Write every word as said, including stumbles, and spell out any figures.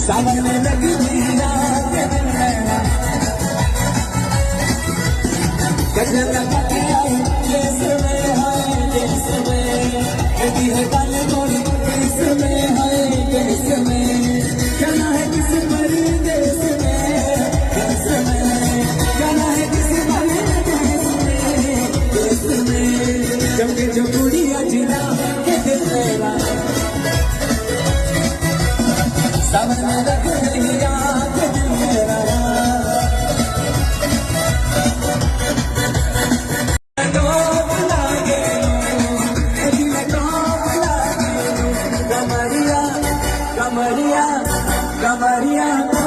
सावन में लग गई रात के दिन में। गजर लगा के आई देश में, हाय देश में। लगी है काले गोरी देश में, हाय देश में। जाना है किस परदेश में, देश में। जाना है किस परदेश में, देश में। जब के जो कुड़ी अजरा के दिल मेरा। सावन में लग गई रात के दिन मेरा। कमरिया, कमरिया, कमरिया।